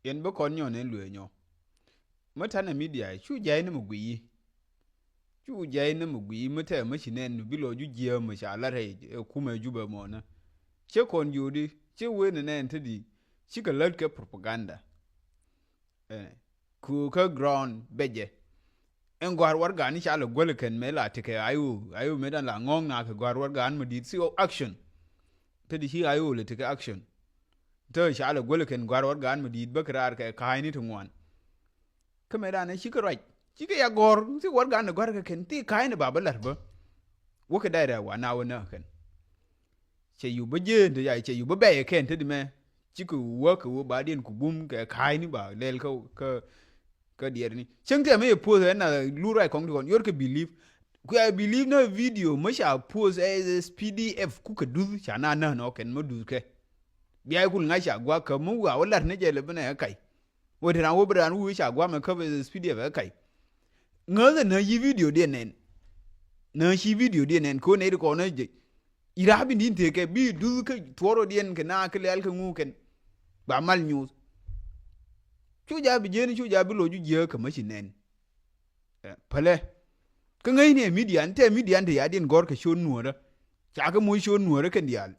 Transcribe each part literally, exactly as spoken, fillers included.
Yɛn bä kɔn nyɔn ɛn luee nyɔ. Mä tanɛ midia cu jay ni mɛ guiyi. Cu jay ni mɛ guiyi mä tɛ mä ci nɛn bi lɔ ju jiɛ mä ca lat ɛ kumɛ jubɛ mɔnä. Cɛ kɔn jodi cɛ wen nɛn te di. Cikɛ lät kɛ propaganda. Ɛ, ku kä ground bɛjɛ. Ɛn gɔ̱a̱r warɛgani ca lɛ guäl kɛn mɛ la tekɛ ayo, ayo mɛ dan la ŋɔ̱ɔ̱ŋ na kɛ gɔ̱a̱r warɛgan mɛ di̱i̱t, ci ɔ action. Te di ci ayo lɛ tekɛ action. Te ca lɛ guäl kɛn gɔ̱a̱r warɛgan mɛ di̱i̱t bä kɛ raar kɛ ka̱a̱cni ti ŋuan. Kä mɛ dan ci kɛ ruac ci kɛ ya gɔ̱r ci warɛgan gɔ̱a̱r kɛ kɛn ti ka̱a̱cni ba bä la̱r bä. Wä kɛ dayra wa na wä nä kɛn. Cɛ yup bä jieen te ya cɛ yup bä bɛy kɛn te di mɛ. Cikɛ wä kɛ wä ba diɛn ku bum kɛ ka̱a̱cni ba lɛl kä, kä, kä diɛɛr ni. Cäŋ tɛmɛ yɛ puɔth ɛn na lu ruac kɔŋ ti kɔn yor kɛ believe. Ku ya believe na video mä ca puɔth ɛ S P D F ku kɛ duth ca na nä nɔ kɛn mä duth kɛ. Bia kul ŋa̱c ca guak kä mä wa wä lat ni jɛ lɛ bänɛ ɛ kac. Wä ti ran wä bä ran wä ca guak mɛ kä S P D F ɛ kac. Ŋäth ɛ nä yi video diɛ nɛn. Nä ci video diɛ nɛn kɛ wä nɛy ti kɔn ɛ jɛ. Ira bi din tekɛ bi duth kä tuɔrɔ diɛn kɛ na kä lɛl kɛ ŋu kɛn. Ba mal nyuth. Cu ja bi jieni cu ja bi loju jiɛ kɛ mä ci nɛn. Ɛ, pälɛ. Kä ŋäcni ɛ midian tɛ midian te ya diɛn gɔr kɛ ciöt nuɔrä. Ca kɛ moc ciöt nuɔrä kɛn diaal.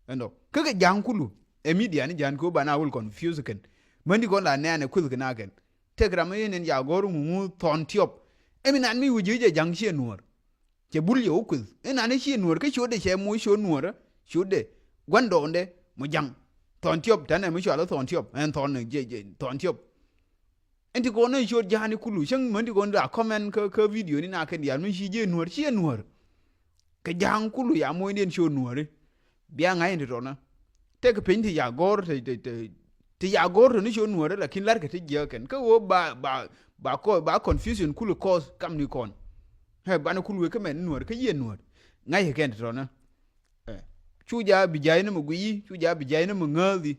Ɛndɔ kä kɛ ja̱ŋ kulu ɛ midian i̱ ja̱n kɛ wä ba na wä confuse kɛn. Mäni kɔn la nɛɛn ɛ kueth kɛ na kɛn. Tëk ram i̱ nɛn ja gɔr ŋuŋu thɔn tiɔp. Ɛmi nan mi wä ji̱ jɛ ja̱ŋ ciɛ nuɔr. Cɛ bul yɛ wä kueth inan i̱ ci nuɔr kä ciötdɛ cɛ moc ciöt nuɔrä ciötdɛ gua̱ndɔɔŋdɛ mɔ ja̱ŋ. Thɔn tiɔp tanɛ mi cual i̱ thɔn tiɔp ɛn thɔn jɛ jɛ thɔn tiɔp. Ɛn ti kɔn ni ciöt ja̱a̱ni kulu cäŋ män ti kɔn la comment kä kä video ni na kɛn diaal mi ci jɛ nuɔr ci jɛ nuɔr. Kɛ ja̱a̱ŋ kulu ya moc ni ɛn ciöt nuɔri. Bia ŋa̱c in ti tɔnä. Tëk piny ti ya gɔ̱r ti ti ti ti ya gɔ̱r tɔni ciöt nuɔri lakin la̱rkɛ ti jiäk kɛn kä ɣöö ba ba ba kɔ ba confusion kulu cause kam ni kɔn. Ɛ banɛ kul wek kä mɛn nuɔr kä yieen nuɔr. Ŋa̱c kɛ kɛn ti tɔnä. Ɛ cu ja bi jay ni mɛ guiyi cu ja bi jay ni mɛ ŋääthi.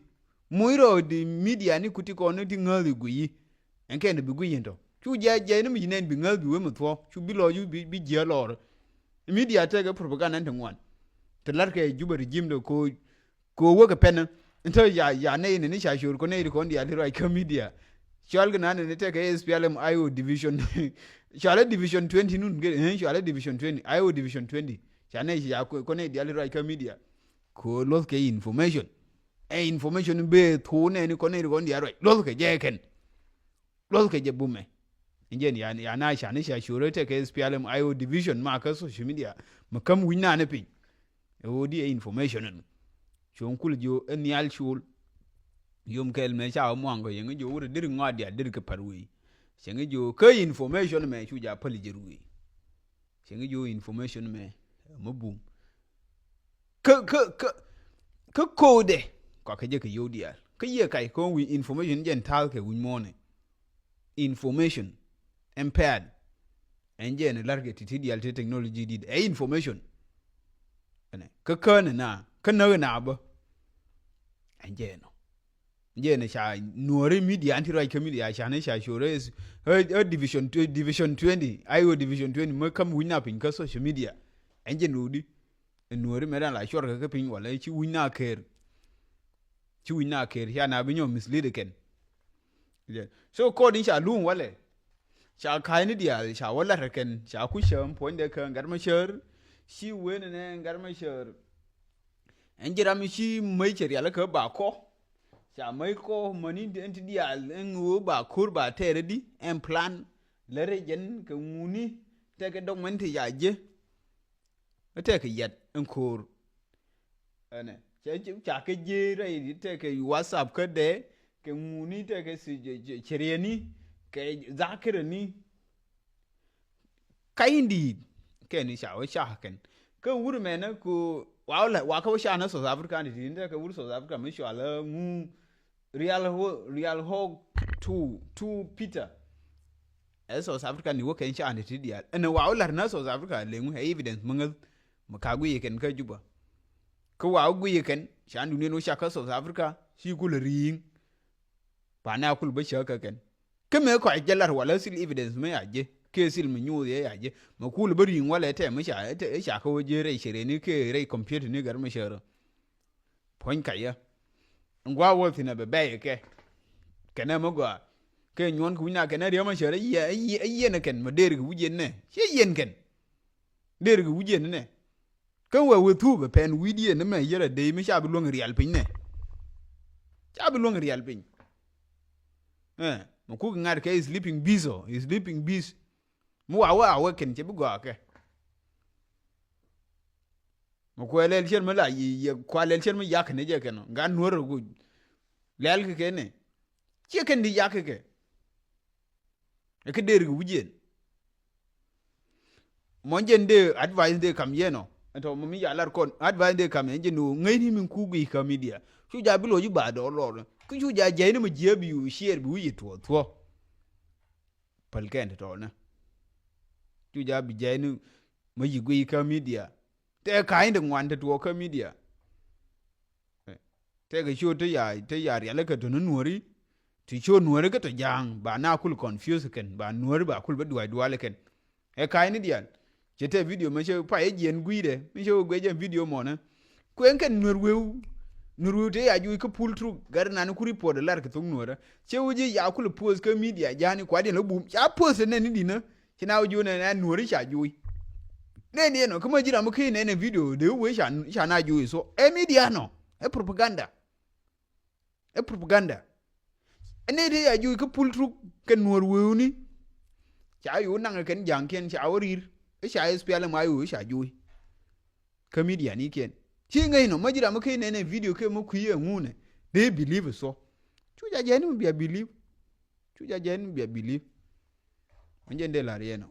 Muc rɔ di midia ni kuti kɔn ni ti ŋääthi guiyi. Ɛn kɛn bi guic in tɔ cu jiac jiac ni mi ci nɛn bi ŋäth bi wee mi thuɔ̱k cu bi lɔɔc bi bi jiac lɔɔr. Midia tekɛ propaganda ni ti ŋuan. Ti la̱rkɛ Juba regime de ko ko wek kɛ pɛn. Tɔ ya ya nɛy ni ni ca cor kɔ nɛy ti kɔn diaal ti ruac kä midia. Cual kɛ nan ni tekɛ S P L M I O division. Cual division twenty nun kɛ cual division twenty I O division twenty. Ca nɛy ci ya kɔ nɛy diaal ti ruac kä midia. Ko luɔth kɛ information. Ɛ information bee thuu nɛni kɔn nɛy ti kɔn diaal ruac luɔth kɛ jɛ kɛn. Luɔth kɛ jɛ bumɛ. Ɛn jɛn ya ya na ca ni ca cor tekɛ S P L M I O division ma kä social media. Ma käm wi̱ny nani piny. Ɛ ɣöö di ɛ information ɛn. Cuɔ̱ŋ kul jiö ɛ nhial col. Yom kɛl mɛ ca wä muaŋ kɔ yɛŋ jiö wut ɛ dir ŋɔat diaal dir kɛ pär wei. Cɛŋ jiö kä information mɛ cu ja päl jɛ ruëë. Cɛŋ jiö information mɛ mɛ bum. Kä kä kä kä koodɛ kɔakɛ jɛ kɛ yio̱w diaal kä yiëë kac kä wi̱ny information jɛn ta̱a̱th kɛ wi̱ny muɔ̱ɔ̱nɛ. Information ɛn pɛ̈ɛ̈l ɛn jɛn la̱rkɛ ti̱ti̱ diaal ti technology dit ɛ information. Ɛnɛ kä kään ɛna kä näk ɛna bä. Ɛn jɛn ɔ. Jɛn ca nuɔri media an ti ruac kä media ca ni ca cor ɛ division division twenty I O division twenty mä käm wi̱ny na piny kä social media. Ɛn jɛn rudi. Nuɔri mɛ dan la cuɔr kɛ kä piny walɛ ci wi̱ny na ker. Ci wi̱ny na ker ca na bi nyɔ mislead kɛn. So kɔɔd in ca luŋ walɛ. Ca ka̱a̱cni diaal ca wä lat kɛn ca ku cäm puɔ̱nydɛ kä gat ma cär. Ci wen nɛ gat ma cär. Ɛn ji̱ ram ci mäc cɛ rial kä ba kɔ. Ca mäc kɔ mäni ɛn ti diaal ɛn ɣöö ba ko̱r ba tɛɛrɛ di ɛn plan. Lɛ rɛ jɛn kɛ ŋuni tɛkɛ dɔk mɛn ti ca jiɛ. Tɛkɛ yɛt ɛn ko̱r. Ɛnɛ ca kɛ jiɛ rɛy tɛkɛ WhatsApp kä dɛ kɛ ŋuni tɛkɛ cɛ riɛni kɛ dhakirɛni. Ka in di̱i̱t kɛn i̱ ca wä cak kɛn kä wur mɛnä ku wa wä lɛ wa kä wä cak nä South Africa ni di̱i̱t ni tekɛ wur South Africa mi cɔal ɛ ŋu Real Ho Real Ho tu tu Peter. Ɛ South Africa ni wä kɛn cak ni ti diaal ɛn wa wä la̱r nä South Africa leŋ wä ɛ evidence mi ŋäth mi ka guiy kɛn kä Juba. Kä wa wä guiy kɛn ca duni ni wä cak kä South Africa ci kulɛ ri̱i̱ŋ. Panɛ a kul bä cäk kä kɛn. Kä mëë kɔc jɛ lar walɛ thil evidence mëë a jɛ kɛ thil mi nyuuth yɛ a jɛ mɛ kul bä ri̱i̱ŋ walɛ tɛ mi ca ɛ ca kä wä jɛ rɛy cɛ rɛni kɛ rɛy computer ni gɛr mi cɛ rɔ. Puɔ̱ny ka yɛ. Ŋuak wä thin a bɛ bɛy kɛ. Kɛnɛ mi gɔaa. Kɛ nyuɔn kɛ wi̱c na kɛnɛ riäm a cär a yiɛn, a yiɛn kɛn mɛ der kɛ wi̱c yɛn nɛ. Ciɛ yiɛn kɛn. Der kɛ wi̱c yɛn nɛ. Kä wee wee thuu bɛ pɛn wi̱i̱diɛn ni mɛ yɛr a dee mi ca bi luäŋ rial piny nɛ. Ca bi luäŋ rial piny. Ɛ, mɛ kuk ŋa̱t kɛ sleeping beast ɔ, sleeping beast. Mi wa wee a wee kɛn cɛ bi gɔaa kɛ. Mɛ kuɛ lɛl cɛn mi la yi, yɛ kua lɛl cɛn mi yak kɛn jɛ kɛn ɔ. Gat nuɔr ɔ ku lɛl kɛ kɛn nɛ. Ciɛ kɛn di yak kɛ kɛ. Ɛ kɛ der kɛ wi̱c yɛn. Mɔ jɛn dee advice dee kam yɛn ɔ. Ɛn tɔ mɔ mi ya lar kɔn advice dee kam yɛn jɛn dee ŋäcni min ku guic kä media. Cu ja bi lo̱c ba dɔɔr lɔr. Kä cu ja jɛyni mɛ jiɛ bi yu share bi wi̱c yi tuɔ thuɔ. Päl kɛn ti tɔɔnä. Cu ja bi jɛyni mɛ yi guic kä media. Tɛ ka̱ny ti ŋuan ti tuɔ kä media. Tɛkɛ ciö ti ya, ti ya rialikä tɔni nuɔri. Ti ciö nuɔri kä tɔ ja̱a̱ŋ ba na kul confuse kɛn ba nuɔri ba kul bä duac duali kɛn. Ɛ ka̱ny ni diaal. Cɛ tɛ video mɛ cɛ pay ɛ jiɛn gui̱dɛ mi cɛ wä guiɛ jɛ video mɔnɛ. Kuɛn kɛn nuɔr weu. Nuɔr weu te ya juuc kä pul truk gat nan ku report lar kɛ thok nuɔrä. Cɛ wä ji̱ ya kul post kä media ja̱a̱ni kuat yɛn lä bum ca post nɛ ni dinä. Ci na wä ji̱ wä nɛ nɛ nuɔri ca juuc. Nɛ ni ɛnɔ kä ma ji̱ ram kä nɛ nɛ video de wee ca, ca na juuc so ɛ media nɔ. Ɛ propaganda. Ɛ propaganda. Ɛ nɛ te ya juuc kä pul truk kɛ nuɔr weuni. Ca yo̱o̱ naŋ kɛn ja̱a̱ŋkiɛn ca wä ri̱i̱r. Ɛ ca S P L M I O ca juuc. Kä media ni kiɛn ci ŋäc nɔ ma ji̱ ram kä nɛnɛ video kɛ ma kui̱ ɛ ŋunɛ. Dee believe ɛ so. Cu ja jɛn mi bia believe. Cu ja jɛn mi bia believe. Mɛ jɛn dee la̱r yɛn ɔ.